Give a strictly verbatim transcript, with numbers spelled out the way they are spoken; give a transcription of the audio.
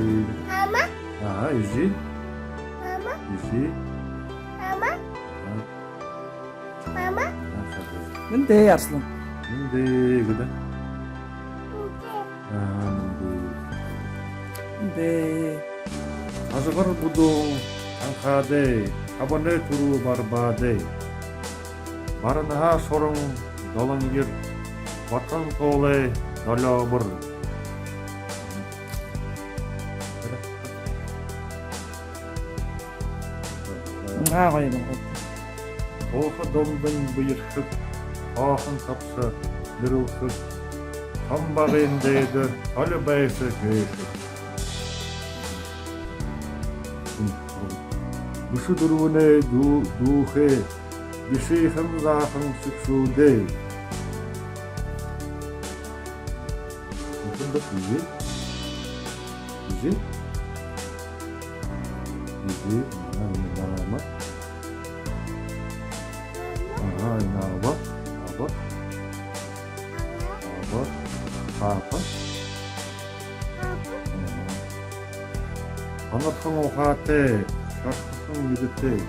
Мама. Аа, эжы. Мама. Эжы. Мама. Аа. Мама. Аа, саби. Мэндэ, Арслан. Мэндэ, гү даа. Мэндэ. Аа, мэндэ. Мэндэ. Ажабар бүдүүн анхаадай, абанай түрүү барбаадай. Баранһаа шорон долонгир, батан тоолой долёобор. Аа, гоё юм. Ууха домдон бэеэрхэг, оохон табша нэрэлхэг, Хам багын дээдэ холо байса гээшэ. Бэшэ дүрбэнэй дүү-, дүүхэй, бишыхан заахан шэгшүүдэй. Үхэн бэ, эжы? Эжы? Эжы, аа, энэ мама. Аа, энэ аба, аба. Аба, папа. Мгм. Хонорхон ухаатай, шархахан эдэтэй.